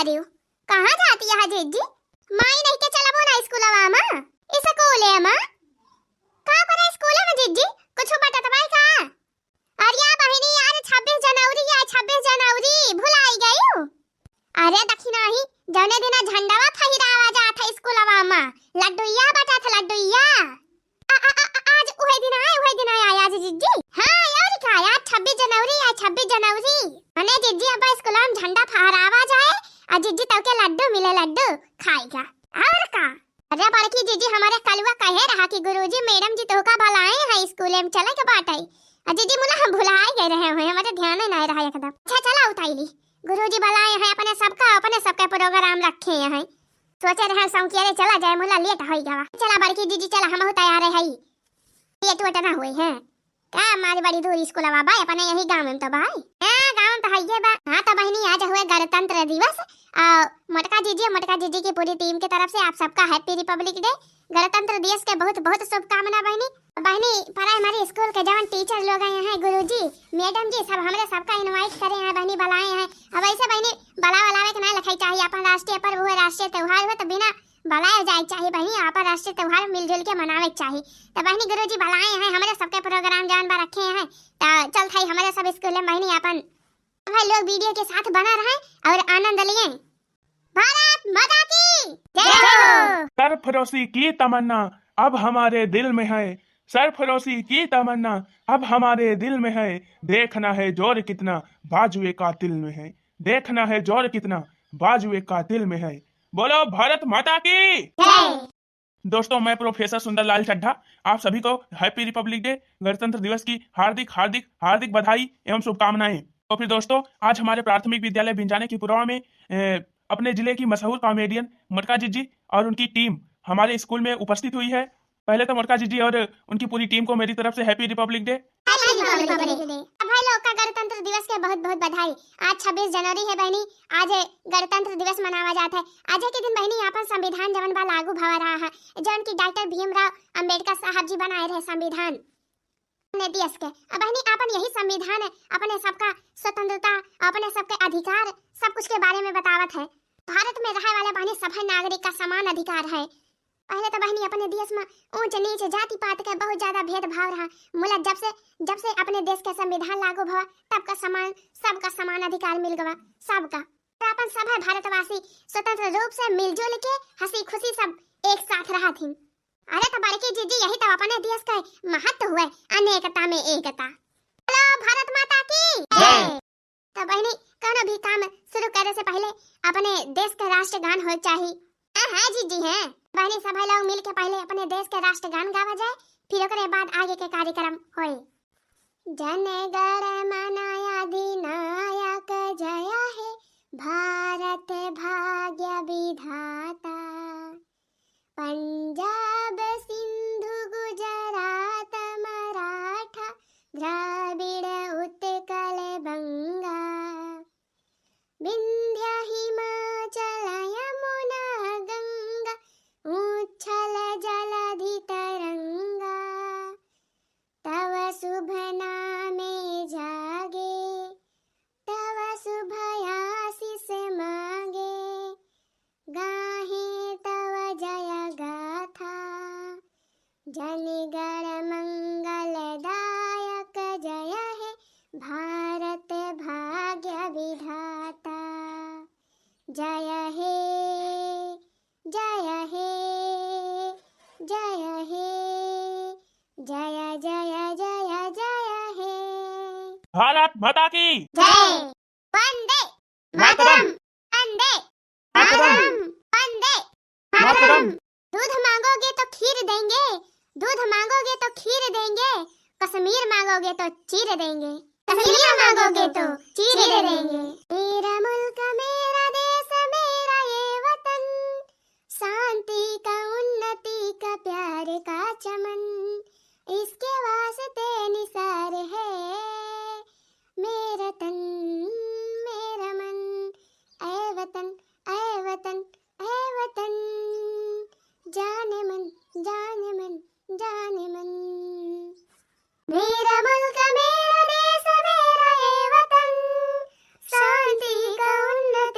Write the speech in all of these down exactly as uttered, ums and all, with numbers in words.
अरे, कहाँ जाती है जिज्जी? माई नहीं के चलबो ना स्कूलवा मा? स्कूले मा? का करे स्कूले मा जिज्जी? कुछ बटत बाई का? अरे या बहिनी, आज छब्बीस जनवरी है, छब्बीस जनवरी भुलाई गयू? अरे दखिनाही, जौने दिना झंडवा फहिरावा जात है स्कूलवा मा, लड्डुइया बटत है, लड्डुइया। आ, आ, आ, आ, आज उहे दिन आए, उहे दिन आए, आए आज जिज्जी। हाँ, और का, आज छब्बीस जनवरी है, छब्बीस जनवरी। अने जिज्जी, अब स्कूल में झंडा फहरावा जाए, और जिज्जी तोके लड्डू मिले, लड्डू खाएगा। और का? अरे बड़की जिज्जी, हमारे कलुआ कहे रहा कि गुरुजी, मैडम जी तोहका बुलाए हैं स्कूल में, चले के बाटे। और जिज्जी मुला हम भुलाए गए रहे हुए, हमारे ध्यान ही नहीं रहा एकदम। अच्छा चला उताई ली, गुरुजी बुलाए हैं अपने सबका, अपने सबके प्रोग्राम रखे हैं। सोचे रहे सौंकिया रे चला जाए, मुला लेट होई गवा। चला बड़की जिज्जी चला, हमहू तैयार है। लेट वेट ना हुए हैं। का मारे बड़ी दूर स्कूलवा बा, अपने यही गाँव में तो बा। हाँ, गाँव में तो हइये बा। हाँ तो बहिनी, आज हुए गणतंत्र दिवस। आ, मोटका जिज्जी, मोटका जिज्जी की पूरी टीम की तरफ से आप सबका Happy Republic Day, गणतंत्र दिवस के बहुत बहुत शुभकामना बहिनी। बहिनी, प्राइमरी स्कूल के जवन टीचर लोग आए हैं, गुरुजी, मैडम जी, सब हमरे सबका invite करे हैं बहिनी, बुलाए हैं। अब ऐसे बहिनी, बुला बुलावे के ना लिखाई चाहिए, अपन राष्ट्रीय पर्व हुए, राष्ट्रीय त्योहार हुए, तो बिना बुलाए जाए चाहिए बहिनी, अपन राष्ट्रीय त्योहार मिलजुल के मनावे के चाहिए। तो बहिनी, गुरुजी बुलाए हैं, हमरे सबके प्रोग्राम जवन बा रखे हैं, तो चल थाई हमरे सब स्कूल में बहिनी, अपन भाई लोग वीडियो के साथ बना रहे और आनंद लिए। भारत माता की जय हो। सरफरोशी की तमन्ना अब हमारे दिल में है, सरफरोशी की तमन्ना अब हमारे दिल में है। देखना है जोर कितना बाजुए कातिल में है, देखना है जोर कितना बाजुए कातिल में है। बोलो भारत माता की जय। दोस्तों, मैं प्रोफेसर सुंदरलाल चड्ढा आप सभी को Happy Republic Day, गणतंत्र दिवस की हार्दिक, हार्दिक, हार्दिक बधाई एवं शुभकामनाएं। तो फिर दोस्तों, आज हमारे प्राथमिक विद्यालय बिंजाने की पुरवा में, ए, अपने जिले की मशहूर कॉमेडियन मोटका जिज्जी और उनकी टीम हमारे स्कूल में उपस्थित हुई है। पहले तो मोटका जिज्जी और उनकी पूरी टीम को मेरी तरफ से Happy Republic Day। Happy Republic Day। अब भाई लोग का गणतंत्र दिवस के बहुत बहुत बधाई। आज छब्बीस जनवरी है बहिनी, आज गणतंत्र दिवस मनावा जात है। आज के दिन बहिनी आपन संविधान जवन बा लागू भवा रहा है, जवन की डॉक्टर भीमराव अंबेडकर साहब जी बनाए रहे संविधान अपने देश के। अब बहिनी आपन यही संविधान है, अपने सबका स्वतंत्रता, अपने सबके अधिकार, सब कुछ के बारे में बतावत है। भारत में रहे वाले बहिनी सभे नागरिक का समान अधिकार है। पहले तो बहिनी अपने देश में ऊंच नीच जाति पात के बहुत ज्यादा भेदभाव रहा। मुला जब से, जब से अपने देश के संविधान लागू भवा, तब का समान, सबका समान अधिकार मिल गवा, सबका। तो अपन सभे भारतवासी स्वतंत्र रूप से मिलजुल के हंसी खुशी सब एक साथ रहा थी। अरे तो बड़की जिज्जी, यही तो अपने देश का महत्व हुए, अनेकता में एकता। बोलो भारत माता की जय। तो बहिनी, कौनो भी काम शुरू करे से पहले अपने देश के राष्ट्रगान होए चाही। हाँ, हाँ, जिज्जी, हैं। बहिनी, सभे लोग मिल के पहले अपने देश के राष्ट्रगान गावा जाए, फिर ओकरे बाद आगे के कार्यक्रम होए। जन गण मन अधिनायक जय हे भारत भाग्य विधाता। पंजाब सिंधु गुजरात मराठा द्राविड़ उत्कल बंगा। विंध्य हिमाचल यमुना गंगा उच्छल जलधि तरंगा। तव शुभ नामे जागे, तव शुभ आशीष मागे, गाहे तव जय गाथा। जन गण मंगलदायक जय हे भारत भाग्य विधाता। जय हे, जय हे, जय हे, जय, जय, जय, जय हे। भारत माता की जय। वंदे मातरम। मातरम। वंदे मातरम। मातरम। वंदे मातरम। मातरम। दूध मांगोगे तो खीर देंगे, दूध मांगोगे तो खीर देंगे, कश्मीर मांगोगे तो चीर देंगे, कश्मीर मांगोगे तो चीर देंगे। मेरा मुल्क मेरा देश मेरा ये वतन, शांति का उन्नति का प्यार का चमन, इसके वास्ते निसार है मेरा तन मेरा मन। ऐ वतन, ऐ वतन, ऐ वतन, जाने मन, जाने मन, जाने मन। मेरा मुल्क, मेरा देश, मेरा ये वतन, शांति का उन्नति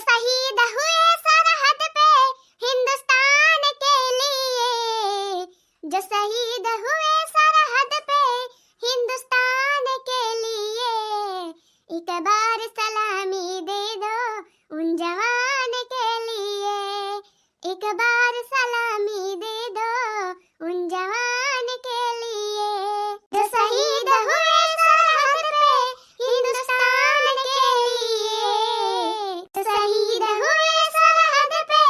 शहीद हुए सरहद पे हिंदुस्तान के लिए, जो शहीद हुए सरहद पे हिंदुस्तान के लिए, एक बार सलामी दे दो उन जवान के लिए, एक बार सलामी दे दो उन जवान के लिए, जो शहीद हुए सरहद पे हिंदुस्तान के लिए, जो शहीद हुए सरहद पे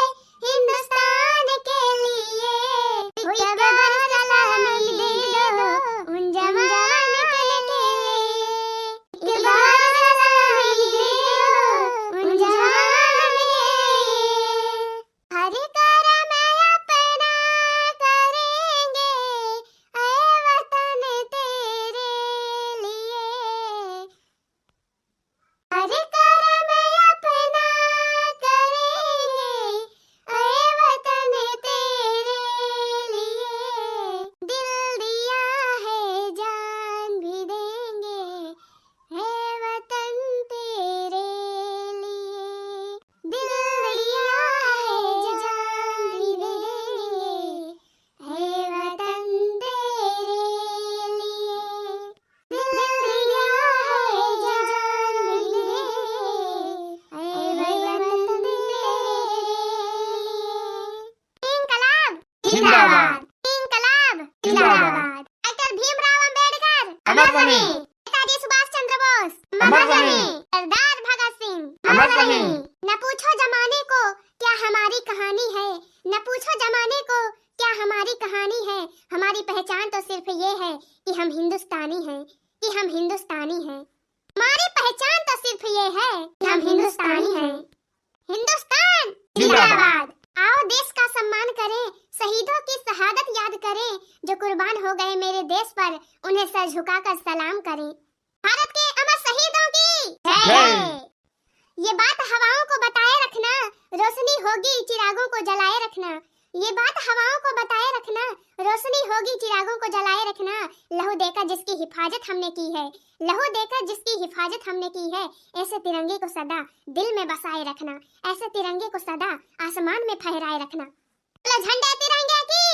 हिंदुस्तान के लिए, एक बार सलामी दे दो उन जवान के लिए, एक बार सलामी दे दो उन जवान के लिए। हर करम अपना करेंगे, ऐ वतन तेरे लिए। हर करम अपना करेंगे, ऐ वतन तेरे लिए। दिल दिया है, जान भी देंगे, ऐ वतन तेरे लिए। दिल दिया है, जान भी देंगे, ऐ वतन तेरे लिए। दिल दिया है, जान भी देंगे, ऐ वतन तेरे लिए। इंकलाब जिंदाबाद। इंकलाब जिंदाबाद। डॉक्टर भीमराव अंबेडकर अमर रहे। नेताजी सुभाष चंद्र बोस अमर रहे। सरदार भगत सिंह अमर रहे। न पूछो जमाने को क्या हमारी कहानी है, न पूछो जमाने को क्या हमारी कहानी है, हमारी पहचान तो सिर्फ ये है कि हम हिंदुस्तानी हैं, कि हम हिंदुस्तानी हैं। हमारी पहचान तो सिर्फ ये है कि हम हिंदुस्तानी हैं। हिंदुस्तान जिंदाबाद। जिंदाबाद। आओ देश का सम्मान करें, शहीदों की शहादत याद करें, जो कुर्बान हो गए मेरे देश पर, उन्हें सर झुकाकर सलाम करें। भारत के अमर शहीदों की जय। जय। ये बात हवाओं को बताए रखना, रोशनी होगी चिरागों को जलाए रखना। ये बात हवाओं को बताए रखना, रोशनी होगी चिरागों को जलाए रखना। लहू देकर जिसकी हिफाजत हमने की है, लहू देकर जिसकी हिफाजत हमने की है, ऐसे तिरंगे को सदा दिल में बसाए रखना, ऐसे तिरंगे को सदा आसमान में फहराए रखना। बोलो झंडे तिरंगे की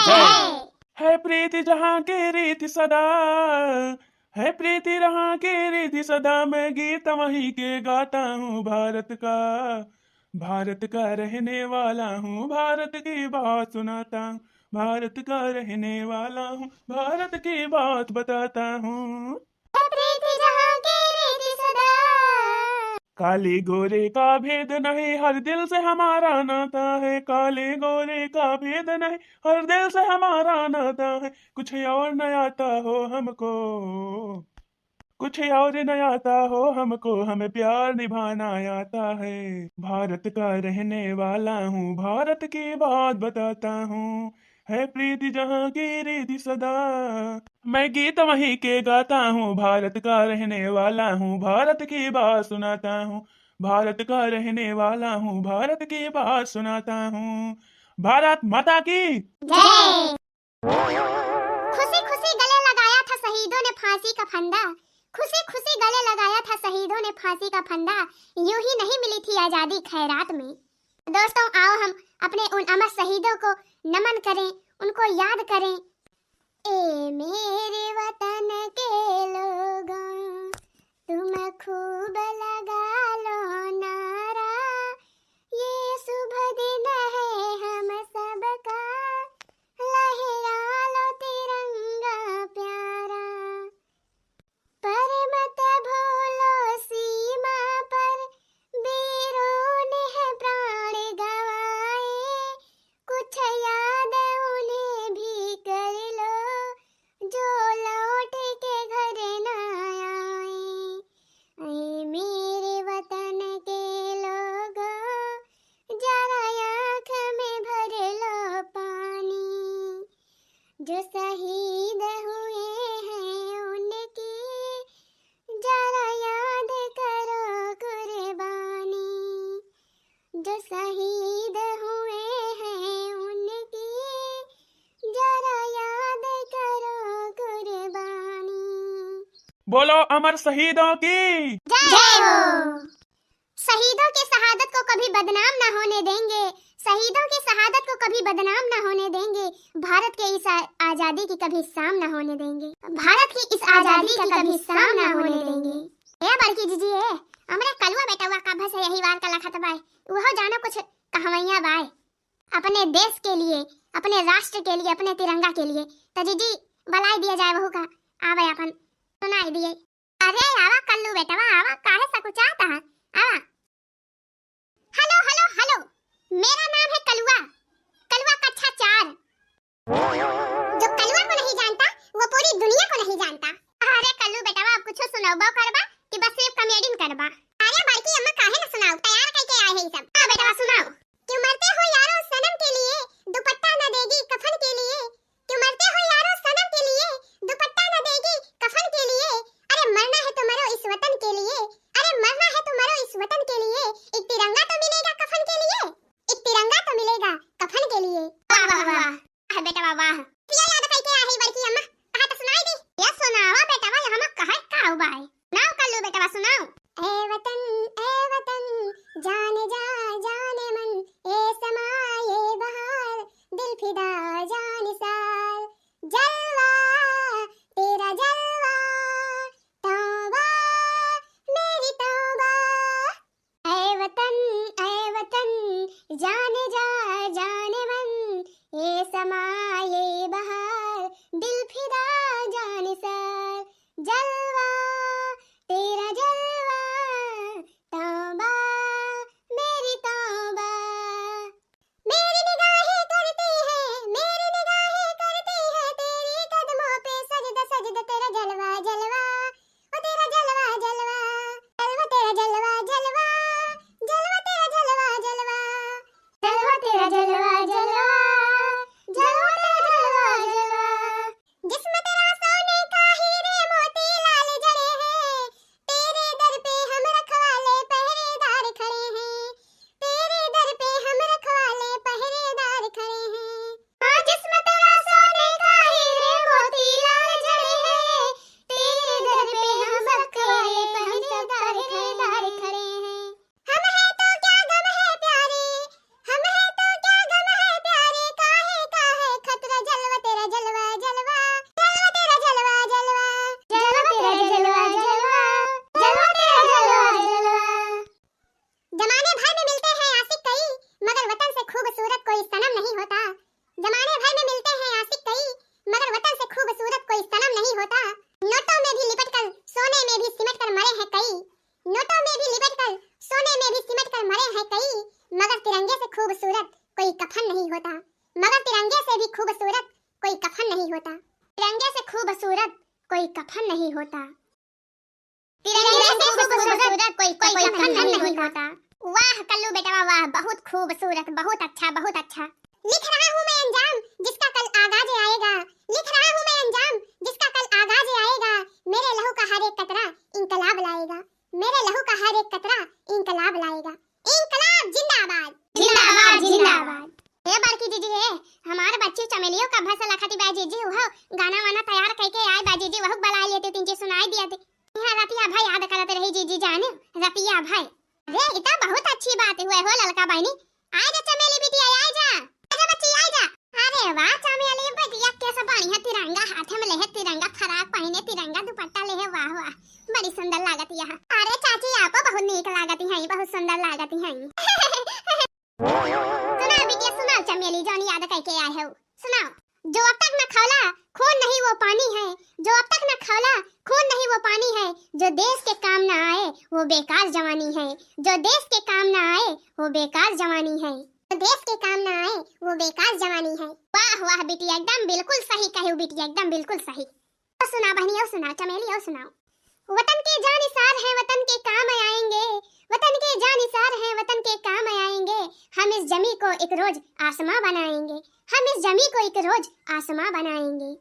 जय। है प्रीति जहाँ की रीति सदा, है प्रीति जहाँ की रीति सदा, मैं गीत वहीं के गाता हूँ भारत का, भारत का रहने वाला हूँ, भारत की बात सुनाता हूँ, भारत का रहने वाला हूँ, भारत की बात बताता हूँ। प्रीति जहाँ की रीति सदा। काले गोरे का भेद नहीं, हर दिल से हमारा नाता है। काले गोरे का भेद नहीं, हर दिल से हमारा नाता है। कुछ और न आता हो हमको, कुछ और न आता हो हमको, हमें प्यार निभाना आता है। भारत का रहने वाला हूँ, भारत की बात बताता हूँ, है प्रीति जहाँ की रीति सदा। मैं गीत वहीं के गाता हूँ, भारत का रहने वाला हूँ, भारत की बात सुनाता हूँ, भारत का रहने वाला हूँ, भारत की बात सुनाता हूँ। भारत माता की जय। खुशी खुशी गले लगाया था शहीदों ने फांसी का फंदा, खुशी खुशी गले लगाया था शहीदों ने फांसी का फंदा, यूं ही नहीं मिली थी आजादी खैरात में। दोस्तों, आओ हम अपने उन अमर शहीदों को नमन करें, उनको याद करें। ए मेरे वतन के लोगों, तुम खूब लगा लो नारा, ये शुभ दिन है हम सबका, लहरा लो तिरंगा प्यारा। पर मत भूलो सीमा पर वीरों ने है प्राण गंवाए, कुछ याद उन्हें भी कर लो, जो लौट के घर ना आए। ऐ मेरे वतन के लोगों, जरा आँख में भर लो पानी, जो शहीद हुए हैं उनकी, जरा याद करो कुर्बानी, जो शहीद हुए हैं उनकी, जरा याद करो कुर्बानी। बोलो अमर शहीदों की जय हो। शहीदों की शहादत को कभी बदनाम ना होने देंगे, शहीदों की शहादत को कभी बदनाम ना होने देंगे, भारत के इस आ-, आजादी की कभी शाम ना होने देंगे, भारत की इस आजादी की कभी शाम ना होने देंगे। ए बड़की जीजी, ए, हमरे कलुआ बेटवा का बस यही वार का लखत बाय, उहो जानो कुछ कहवैया बाय। अपने देश के लिए, अपने राष्ट्र के लिए, अपने तिरंगा के लिए। त जीजी, बलाई दिया जाए वहू का, आवे अपन सुनाई दिए। अरे आवा कल्लू बेटवा, आवा, काहे सकुचात है? आवा। हेलो, हेलो, हेलो, मेरा नाम है कलुआ, कलुआ कक्षा चार। जो कलुआ को नहीं जानता, वो पूरी दुनिया को नहीं जानता। अरे कल्लू बेटवा, अब कुछ सुनाओ बा करबा कि बस सिर्फ कॉमेडी करबा? अरे बड़की अम्मा, काहे न सुनाओ, तैयार करके आए हैं सब। हाँ बेटवा, सुनाओ। क्यों मरते हो यारो सनम के लिए, दुपट्टा न देगी कफन के लिए। क्यों मरते हो यारो सनम के लिए, दुपट्टा न देगी कफन के लिए। अरे मरना है तो मरो इस वतन के लिए, अरे मरना है तो मरो इस वतन के लिए। एक तिरंगा तो मिलेगा कफन के लिए, एक तिरंगा तो मिलेगा कफन के लिए। वाह, वाह, वाह। वाह बेटवा, वाह। पिया याद कइके आहे बड़की अम्मा, कहा तो सुनाई दी। ये सुनावा बेटवा, यहाँ में कहे का हुआ है? सुनाओ कल्लू बेटवा, सुनाओ। ए वतन, ए वतन, जान जा, जान मन, ए समा, ए बहार, दिल फिदा, जान सार, जलवा, तेरा जलवा, तौबा, मेरी तौबा। ऐ वतन, ऐ वतन, जान जा, जान मन, ये समा, ये बहार, दिल फिदा, जान सार, जलवा, तेरा जलवा, तौबा, मेरी तौबा। मेरी निगाहें करती हैं, मेरी निगाहें करती हैं तेरे कदमों पे सजदा, सजदा तेरा जलवा, जलवा, ओ तेरा जलवा, जलवा, जलवा तेरा जलवा, जलवा, जलवा तेरा जलवा, जलवा, जलवा तेरा जलवा, जलवा, जलवा तेरा जलवा, जलवा। जिस्म तेरा सोने का हीरे मोती लाल जड़े हैं, तेरे दर पे हम रखवाले पहरेदार खड़े हैं, तेरे दर पे हम रखवाले पहरेदार खड़े हैं। हाँ, जिस्म तेरा सोने का हीरे मोती लाल जड़े हैं, तेरे दर पे हम रखवाले पहरेदार खड़े हैं। हम हैं तो क्या गम है प्यारे, हम हैं तो क्या गम है प्यारे, काहे का है खतरा, जलवा तेरा जलवा, जलवा, जलवा तेरा जलवा, जलवा, जलवा तेरा जलवा, जलवा, जलवा तेरा जलवा, जलवा। जमाने भर में मिलते हैं आशिक कई, मगर वतन से खूबसूरत कोई सनम नहीं होता। जमाने भर में मिलते हैं आशिक कई, मगर वतन से खूबसूरत कोई सनम नहीं होता। नोटों में भी लिपट कर, सोने में भी सिमट कर मरे हैं कई। नोटों में भी लिपट कर, सोने में भी सिमट कर मरे हैं कई, मगर तिरंगे से खूबसूरत कोई कफन नहीं होता। मगर तिरंगे से भी खूबसूरत कोई कफन नहीं होता। तिरंगे से खूबसूरत कोई कफन नहीं होता। तिरंगे से खूबसूरत कोई, कोई कफन नहीं होता। वाह कल्लू बेटवा वाह, बहुत खूबसूरत, बहुत अच्छा, बहुत अच्छा। लिख रहा हूँ मैं अंजाम जिसका कल आगाज आएगा, लिख रहा हूँ मैं अंजाम जिसका कल आगाज आएगा। मेरे लहू का हर एक कतरा इंकलाब लाएगा, मेरे लहू का हर एक कतरा इंकलाब लाएगा। इंकलाब जिंदाबाद, जिंदाबाद, जिंदाबाद। हे बड़की जीजी हे, हमार बच्ची चमेलियो का भस लखती बा जीजी, वह गाना वाना तैयार कइके आए बा जीजी, वह बला लेती तीन चीज सुनाई दिया थी। यहाँ रतिया भाई याद करत रही जीजी जाने, रतिया भाई। अरे इतना बहुत अच्छी बात हुए हो ललका बहनी, आए जा चमेली बिटिया, आए जा, आए जा बच्ची, आए जा। अरे वाह चमेली बिटिया, कैसा बढ़िया तिरंगा हाथ में लेहे, तिरंगा फराक पहने, तिरंगा दुपट्टा लेहे, वाह वाह, बड़ी सुंदर लागत यहाँ। अरे चाची आपो बहुत नीक लागत हैं, बहुत सुंदर लागत हैं। सुनाओ बिटिया, सुनाओ चमेली, जौन याद कइके आए हो, सुनाओ। जो अब तक न खौला खून नहीं वो पानी है, जो अब तक न खौला खून नहीं वो पानी है, जो देश के काम न आए वो बेकार जवानी है, जो देश के काम न आए वो बेकार जवानी है, जो देश के काम न आए वो बेकार जवानी है। वाह वाह बिटिया, एकदम बिल्कुल सही कहे बिटिया, एकदम बिल्कुल सही। और सुना बहनी, और सुना चमेली, और सुनाओ। वतन के जानिसार हैं, वतन के काम आएंगे, वतन के जानिसार हैं, वतन के काम आएंगे। हम इस जमी को एक रोज आसमां बनाएंगे, हम इस जमी को एक रोज आसमां बनाएंगे।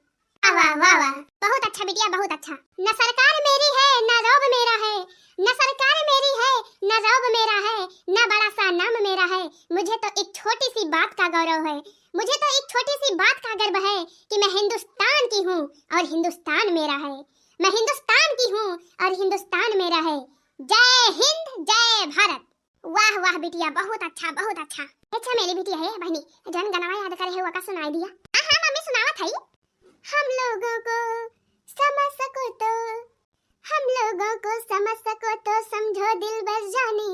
वाह, वाह, वाह, वाह। बहुत अच्छा बिटिया, बहुत अच्छा। न सरकार मेरी है, न रौब मेरा है, न सरकार मेरी है, न रौब मेरा है, न बड़ा सा नाम मेरा है। मुझे तो एक छोटी सी बात का गौरव है, मुझे तो एक छोटी सी बात का गर्व है कि मैं हिंदुस्तान की हूँ और हिंदुस्तान मेरा है। मैं हिंदुस्तान की हूँ और हिंदुस्तान मेरा है। जय हिंद, जय भारत। वाह वाह बिटिया, बहुत अच्छा, बहुत अच्छा। अच्छा मेरी बिटिया है बहनी, जौन गनवा याद करे है वका सुनाई दिया। हाँ हाँ मम्मी सुनावत है। हम लोगों को समझ सको तो, हम लोगों को समझ सको तो समझो दिलबर जानी,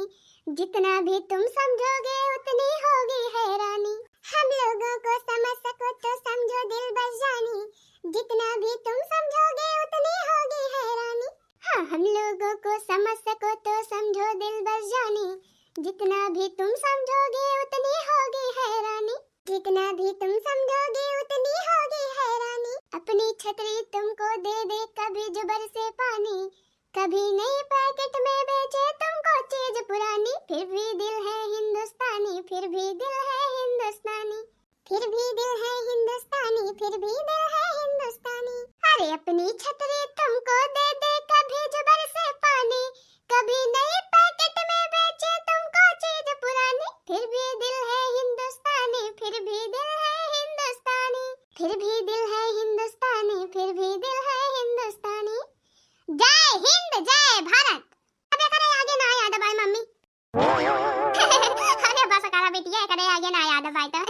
जितना भी तुम समझोगे उतनी होगी हैरानी। हम लोगों को समझ सको तो समझो दिलबर जानी, जितना भी तुम समझोगे उतनी होगी हैरानी। हाँ, हम लोगों को समझ सको तो समझो दिलबर जानी, जितना भी तुम समझोगे उतनी होगी हैरानी। जितना भी तुम समझोगे उतनी होगी हैरानी। अपनी छतरी तुमको दे दे कभी जो बरसे पानी, कभी नई पैकेट में बेचे तुमको चीज पुरानी, फिर भी दिल है हिंदुस्तानी, फिर भी दिल है हिंदुस्तानी, फिर भी दिल है हिंदुस्तानी, फिर भी दिल है हिंदुस्तानी। अरे अपनी छतरी तुमको दे दे कभी जो बरसे पानी, कभी नई पैकेट में बेचे तुमको चीज पुरानी, फिर भी दिल है हिंदुस्तानी, फिर भी दिल है हिंदुस्तानी, फिर भी दिल है हिंदुस्तानी, फिर भी दिल है हिंदुस्तानी। जय हिंद, जय भारत। अब एकरे आगे ना याद आए मम्मी। अरे बस करा बिटिया, एकरे आगे ना याद आए तो।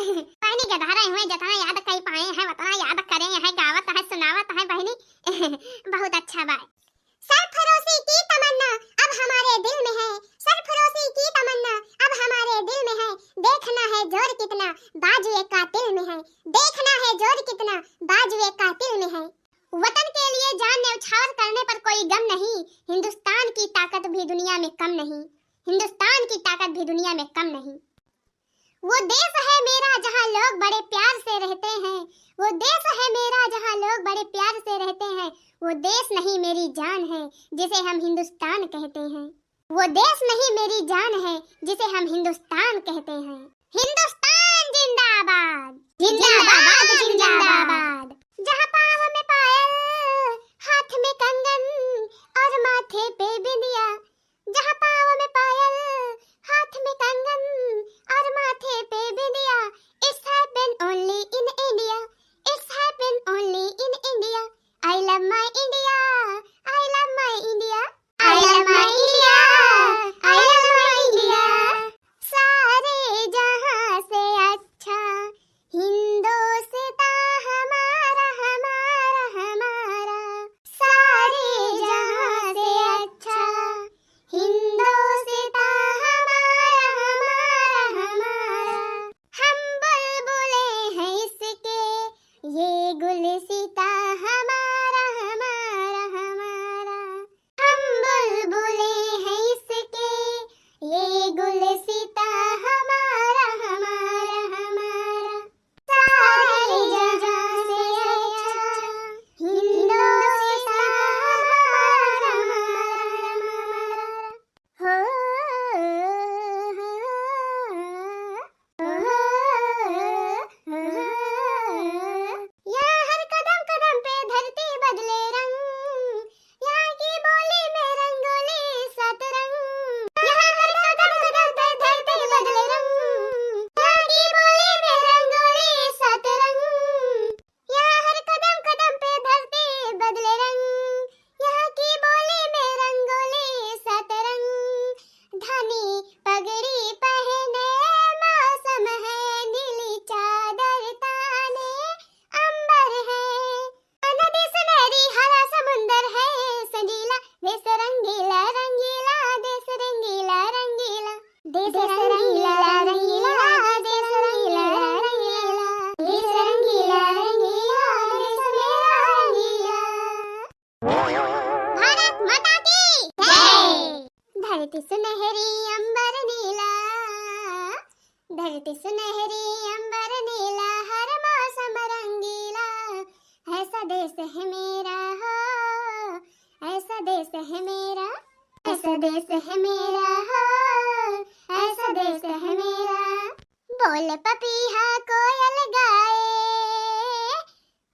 बहनी के धरे हुए जितना याद कर पाए हैं उतना याद करे हैं, गावत है, सुनावत है बहनी। बहुत अच्छा बाय। सरफरोशी की तमन्ना अब हमारे दिल में है, सरफरोशी की तमन्ना अब हमारे दिल में है। देखना है जोर कितना बाजुए कातिल में है, देखना है जोर कितना बाजुए कातिल में है। वतन के लिए जान न्यौछावर करने पर कोई गम नहीं, हिंदुस्तान की ताकत भी दुनिया में कम नहीं, हिंदुस्तान की ताकत भी दुनिया में कम नहीं। वो देश है मेरा जहाँ लोग बड़े प्यार से रहते हैं, वो देश है मेरा जहाँ लोग बड़े प्यार से रहते हैं। वो देश नहीं मेरी जान है जिसे हम हिंदुस्तान कहते हैं, वो देश नहीं मेरी जान है जिसे हम हिंदुस्तान कहते हैं। हिंदुस्तान जिंदाबाद, जिंदाबाद, जिंदाबाद। जहाँ पाँव में पायल, हाथ में कंगन और माथे पे बिंदिया, जहाँ पाँव में पायल, हाथ में कंगन और माथे पे बिंदिया। It's happen only in India, it's happen only in India। I love my India, I love my India, I love my India, I love my India। सारे जहाँ से अच्छा हिंदोस्तां हमारा, हमारा, हमारा। सारे जहाँ से अच्छा हिंदोस्तां हमारा, हमारा, हमारा। हम बुलबुलें हैं इसके, ये गुलिस्तां हमारा, हमारा, हमारा। हम बुलबुलें हैं इसके, ये गुलिस्तां हमारा, हमारा, हमारा। सारे जहाँ से अच्छा हिंदोस्तां हमारा, हमारा, हमारा। हो, हो, हो, हो। यहाँ हर कदम कदम पे धरती बदले रंग, यहाँ की बोली में रंगोली सात रंग। यहाँ हर कदम कदम पे धरती बदले रंग, यहाँ की बोली में रंगोली सात रंग। यहाँ हर कदम कदम पे धरती बदले रंग, यहाँ की बोली में रंगोली सतरंग। धानी पगड़ी पहने मौसम है, नीली चादर ताने अंबर है। नदी सुनहरी हरा समुंदर है संजीला, देश रंगीला रंगीला, देश रंगीला रंगीला। देश रंगीला रंगीला, देश रंगीला रंगीला, देश रंगीला रंगीला, देश मेरा रंगीला। भारत माता की जय। धरती सुनहरी अंबर नीला, धरती सुनहरी अंबर नीला, हर मौसम रंगीला। ऐसा देश है मेरा हो, ऐसा देश है मेरा, ऐसा देश है मेरा हो, ऐसा देश है मेरा। बोल पपीहा कोयल गाए,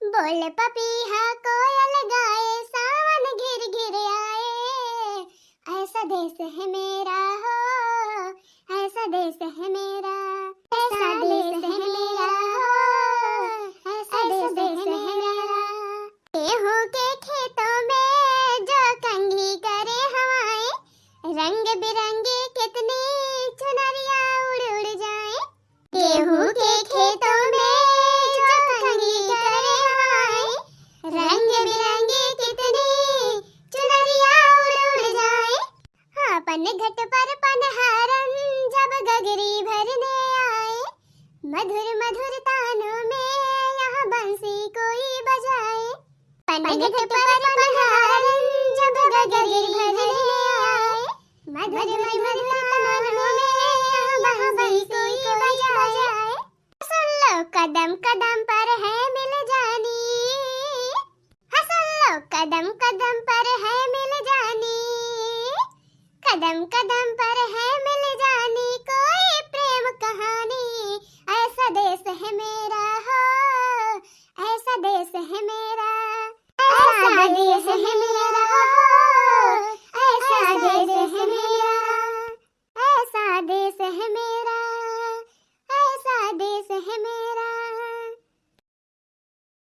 बोल पपीहा कोयल गाए, सावन घिर घिर आए। ऐसा देश है मेरा हो, ऐसा देश है मेरा, ऐसा देश है मेरा हो, ऐसा देश है मेरा। गेहूं के खेतों में जो कंघी करे हवाएं, रंग बिरंगी कितनी चुनरिया उड़ उड़ जाए। गेहूं के खेतों में जो कंघी करे आए, रंग बिरंगी कितनी चुनरिया उड़ उड़ जाए। हाँ, पनघट पर पनहारन जब गगरी भरने आए, मधुर मधुर तानों में यहाँ बंसी कोई बजाए। पनघट पर पनहारन जब गगरी भरने आए, मधुर मधुर तानों में यहाँ बंसी कोई बजाए। सुन लो, कदम कदम पर है मिल जानी। हाँ, सुन लो, कदम कदम पर है मिल जानी। कदम कदम पर है मिल जानी कोई प्रेम कहानी। ऐसा देश है मेरा हो, ऐसा देश है मेरा, ऐसा देश है मेरा।